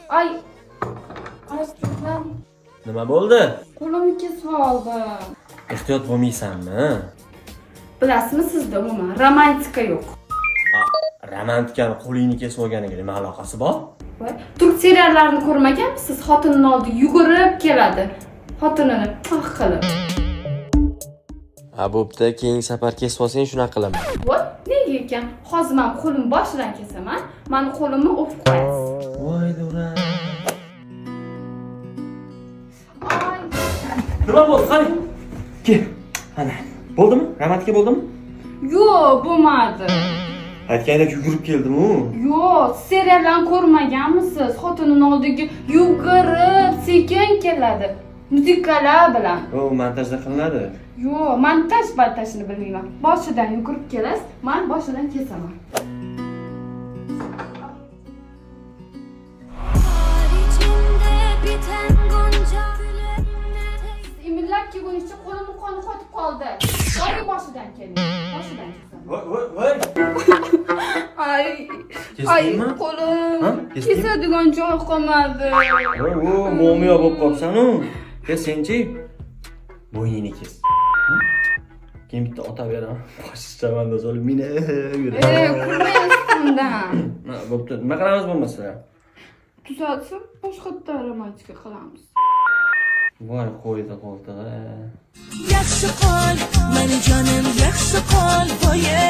Ay. Ay, sizlar. Nima bo'ldi? Qo'limni kesib oldim. Ehtiyot bo'lmaysanmi? Bilasizmi, sizda umuman romantika yo'q. Romantikani qo'lingni kesib olganiga nima aloqasi bor? Voy, turk seriallarini ko'rmaganmisiz? Xotinini oldiga yugurib keladi. Xotinini ah qilib. Ha, bo'pti, keyingi safar kesib olsang shunaqa qilaman. Voy, nega ekan? Hozir men qo'lim boshidan kesaman, mani qo'limni o'pib qo'yasiz. Voy dura. Ay, Nima bo'ldi? Qani? Kel. Ana. Bo'ldimi? Romantika bo'ldimi? Yo'q, bo'lmadi. Aytgandek yugurib keldim-u. Yo'q, seriallarni ko'rmaganmisiz? Xotinini oldiga yugurib, sekin keladi. Muzikalar bilan. O, montajda qilinadi. Yo'q, montaj montajini bilmayman. Boshidan yugurib kelasiz, men boshidan kesaman. İçimde biten gonca güllerine Imillab kelgunicha qo'limni qoni qotib qoldi. Boring, boshidan keling. Boshidan kesaman. Voy, voy, voy. Ay, Kesdingmi? qo'lim. Ha? Kesding? Kesadigan joy qolmadi. Voy, o, mo'miyo bo'lib qolibsan-u. Kes senchi. Bo'yningni kes. Hı? Keyin bitta ota beraman. Boshi chavandoz olib meni yuradi. Kulmang ustimdan. Ha, bo'pti. Nima qilamiz bo'lmasa? Tuzatsin, boshqatdan romantika qilamiz. Voy, qo'ydi qo'ltig'i. Yaxshi qol, mani jonim, yaxshi qol, voye.